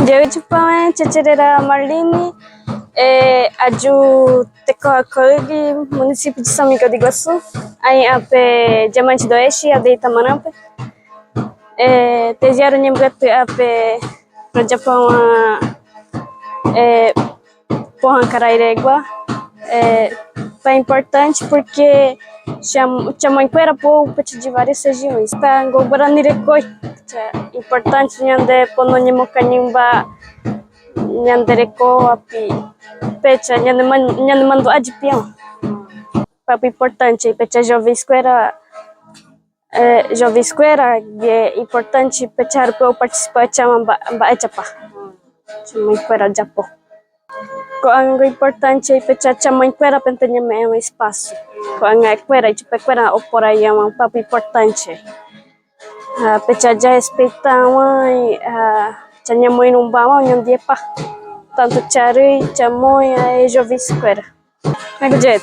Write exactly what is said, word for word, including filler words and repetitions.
Djawi chapa, eh, chacherera Marlini, eh, ayu tekoha kougi, munisipyu Samika de Guasu, ai ape Diamante do Oeste, aldeia Tamanampe. Eh, tesiaru nyembuatu ape, por ejemplu, eh, Pohan Karairegua, eh, pa importante porque cham-, chamou enkuera povu pecha de várias regiões. Pa ngo Guarani rekoi, cha importante nyande pono nyemou kañi ba, nyande rekoa pi, pecha nyande man-, nyande mandu aji pion. Pa importante pecha jovens kuera, eh, jovens kuera, ge importante pecha harpa ou partisipa chama ba, ba echapa. Chamou enkuera japo. Ko'an ngo importante pecha chamou enkuera pente nyame ema espasu. Ko'an nga kuera, ichi pe kuera opora yama, pa importante. Ah, pecha ja respeita wa, ah, cha nyamou inumba wa nyandiepa. Tantu charui, chamou, ah, e jovens kuera. Nga jet.